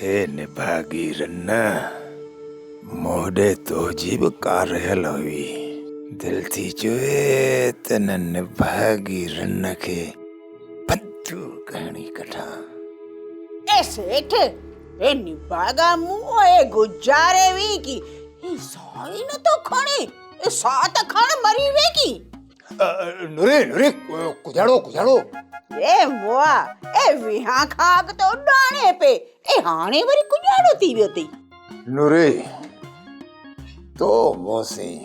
اي نڀاڳي رن، مون ڏي توجي به ڪا رهيل هئي. دل ٿي چوي ته ان نڀاڳي رن کي بندوق هڻي ڪڍان. اي سيٺ، اي نڀاڳا مون اي گذاري وئين ڪي؟ هي ساهه ئي نٿو کڻي، اي ساهه ته کڻ مري وئين ڪي؟ نوري نوري ڪجاڙو ڪجاڙو. اي مئا، اي ويهان کان اڳ ته اڏاڻي پئي، اي هاڻي وري ڪجاڙو ٿي ويو اٿئي. نوري، تو مون سين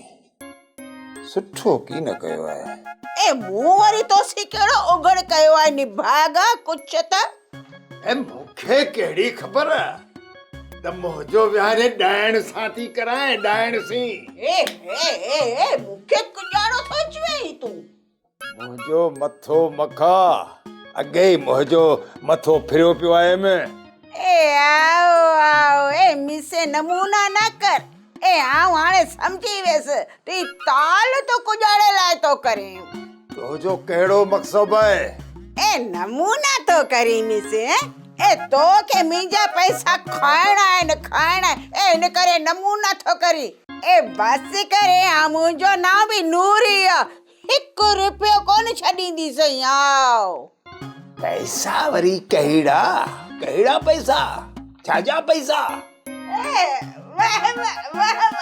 سٺو ڪين ڪيو آهي. اي مون وري توسين ڪهڙو اگهڙ ڪيو آهي نڀاڳا، ڪڇ ته. اي مون کي ڪهڙي خبر ته منهنجو ويهاري ڏائڻ سان ٿي ڪرائين، ڏائڻ سين. اي اي اي اي مون کي ڪڄاڻو ٿو چوين تون. منهنجو مٿو مکا، اڳي ئي منهنجو مٿو ڦريو پيو آهي م. اي آئو آئو اي ميسي نمونا نه ڪر، اي آئون هاڻي سمجهي ويس ته هي تال تون ڪڄاڻي لاء ٿو ڪرين. تنهنجو ڪهڙو مقصد آهي؟ اي نمونا ٿو ڪرين ميسي اي تو کي منهنجا پئسا کائڻا آهن کائڻا اي ان ڪري نمونا ٿو ڪرين. اي بس ڪري ها منهنجو نانء به نوري آ هڪ رپيو ڪونه ڇڏينديسئين آء. پئسا وري ڪهڙا؟ ڪهڙا پئسا؟ ڇا جا پئسا؟ اي وهم وهم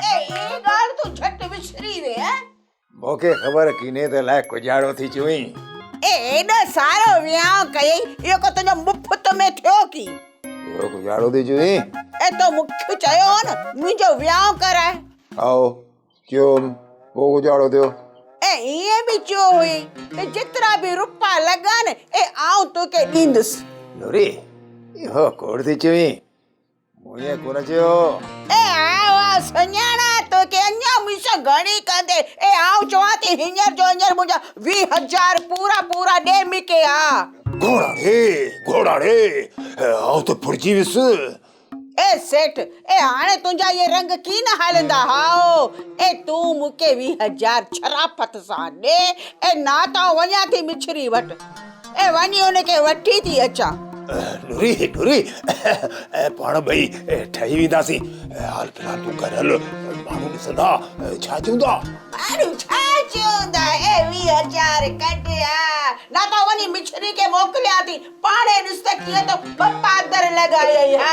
اي اي ڳالهه تون جهٽ وسري وئين. مون کي خبر ڪينهي ته الائي ڪجاڙو ٿي چوين. اي ايڏو سارو وهانء ڪيئي، اهو ڪو تنهنجو مفت ۾ ٿيو ڪي؟ اهو ڪجاڙو ٿي چوين. اي تو مون کي چيو هو نه منهنجو وهانء ڪرائي. هائو چيو هوم، پوء ڪجاڙو ٿيو. اي ائين به چيو هئي ته جيترا به روپا لڳن اي آئون توکي ڏيندس. نوري، اهو ڪوڙ ٿي چوين. مون ائين ڪونه چيو. اي آء آء سڃاڻان توکي اڃا مون سان گهڻي ڪندي. اي آئون چوان ٿي هينئر جو هينئر منهنجا 20 هزار پورا پورا ڏي مون کي ها. گهوڙا ڙي گهوڙا ڙي آئون ته ڦرجي ويس. اي سيٺ اي هاڻي تنهنجا اهي رنگ ڪين هلندا هائو. اي تون مون کي 20 هزار شرافت سان ڏي اي نه ته آئون وڃان ٿي مڇري وٽ. اي وڃي ان کي وٺي ٿي اچان. نوري نوري پاڻ ٻئي ٺهي وينداسين. حال في الحال تون گهر هل، ماڻهو ڏسندا ڇا چوندا؟ ماڻهو ڇا چوندا؟ اي 20 هزار ڪڍ ها، نه ته وڃي مڇري کي موڪليان ٿي، پاڻهي ڏس ته ڪيئن ٿو ٻه پادر لڳايئي ها.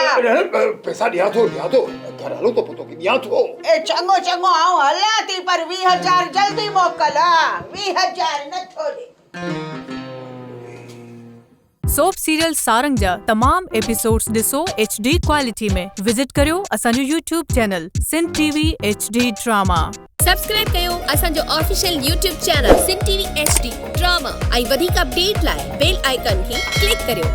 پئسا ڏيان ٿو ڏيان ٿو، گهر هلون ته پوء توکي ڏيان ٿو. اي چڱو چڱو آئون هلان ٿي پر 20 هزار جلدي موڪل ها، 20 هزار نٿو ڏي. سوپ سيريل سارنگ جا تمام ايپيسوڊز ڏسو ايڇ ڊي ڪوالٽي ۾ وزٽ ڪريو اسان جو YouTube channel Sindh T V H D drama. Subscribe ڪيو اسان جو official YouTube channel Sindh T V H D drama ۽ وڌيڪ اپڊيٽ لاء بيل آئيڪان کي ڪلڪ ڪريو.